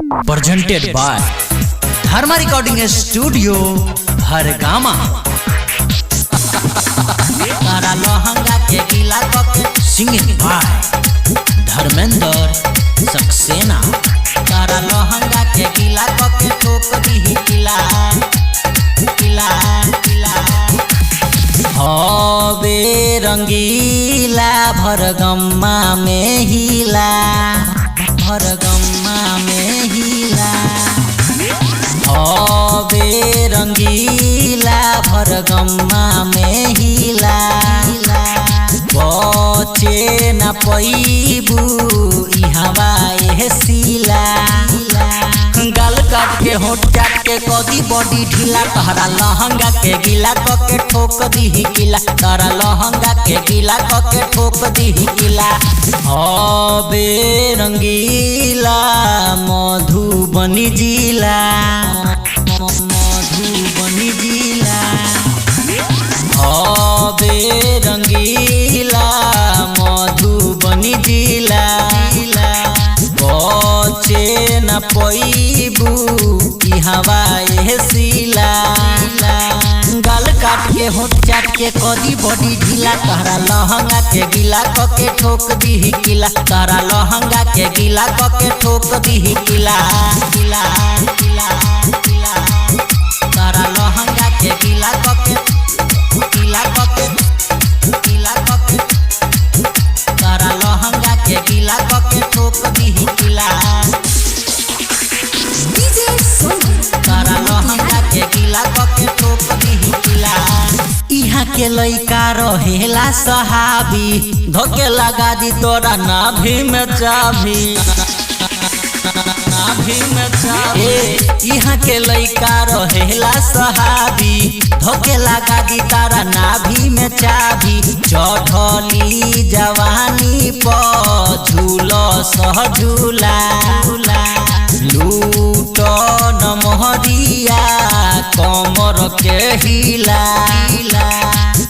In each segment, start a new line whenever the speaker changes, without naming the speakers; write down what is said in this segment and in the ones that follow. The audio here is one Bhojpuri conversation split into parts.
Presented by Dharma recording studio Bhargama.
तारा लहंगा के गीला कके
सिंगिंग बाय धर्मेंद्र सक्सेना।
तारा लहंगा के गीला कके ठोक दीही किला किला किला।
हवे रंगीला भरगम्मा में हिला, भरगम्मा में हिला। हवे रंगीला भरगम्मा में हिला, बचे न पैबू इहवा एह सिला। गाल काट के होठ चाट के कदी बॉडी ढीला, तहरा लहंगा के गीला कके ठोक दीही किला। तहरा लहंगा के गीला कके ठोक दीही किला। हबे रंगीला मधुबनी जिला, मधुबनी जिला। हबे रंगीला मधुबनी जिला, बचे न पैबू इहवा एह सिला। गाल काट के होठ चाट के कदी बॉडी ढीला, तहरा लहंगा के गीला कके ठोक दीही किला। तहरा लहंगा के गीला कके ठोक दीही किला किला
किला किला। तारा लहंगा के गीला कके गीला कके गीला कके। तारा लहंगा के गीला कके ठोक दीही किला। तारा लहंगा के गीला कके ठोक दीही किला।
इहाँ के लइका रहेला सहाबी, धोके लगा दी तोरा नाभि में चाभी, नाभि में चाभी। ए इहाँ के लइका रहेला सहाबी, धोके लगा दी तारा नाभि में चाभी। चढ़ली जवानी पर झूल सह झूला, लूट न मोहरिया कमर के हिला।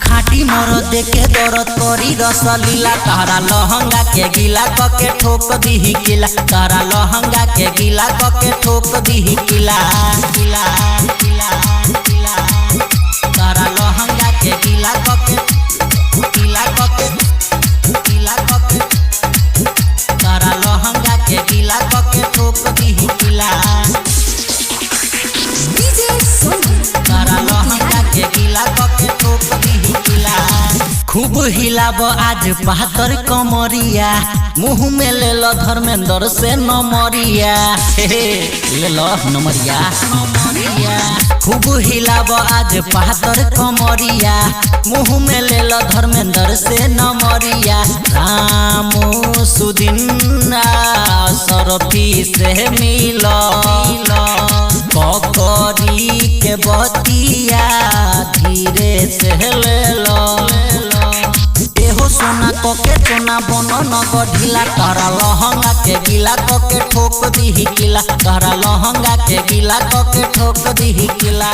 खाटी मर देखे दरद करी रसलीला, तारा लहंगा के गीला कके ठोक दीही किला। तारा लहंगा के गीला कके ठोक दीही किला
किला किला किला। तारा लहंगा के गीला कके गीला कके गीला कके। तारा लहंगा के गीला कके ठोक दीही किला। तारा लहंगा के गीला कके ठोक दीही किला।
खूब हिलाब आज पातर कमरिया, मुँह में ले लो धर्मेंद्र से नमरिया। हे हे, ले लो नमरिया नमरिया। खूब हिलाब आज पातर कमरिया, मुँह में ले लो धर्मेंद्र से नमरिया। राम सुदिन सरफी से मिल, पकड़ी के बतिया धीरे से ले लो। एहो सोना कके चोना बनो न गढिला, तारा लहंगा के गीला कके ठोक दीही किला। तारा लहंगा के गीला कके ठोक दीही किला।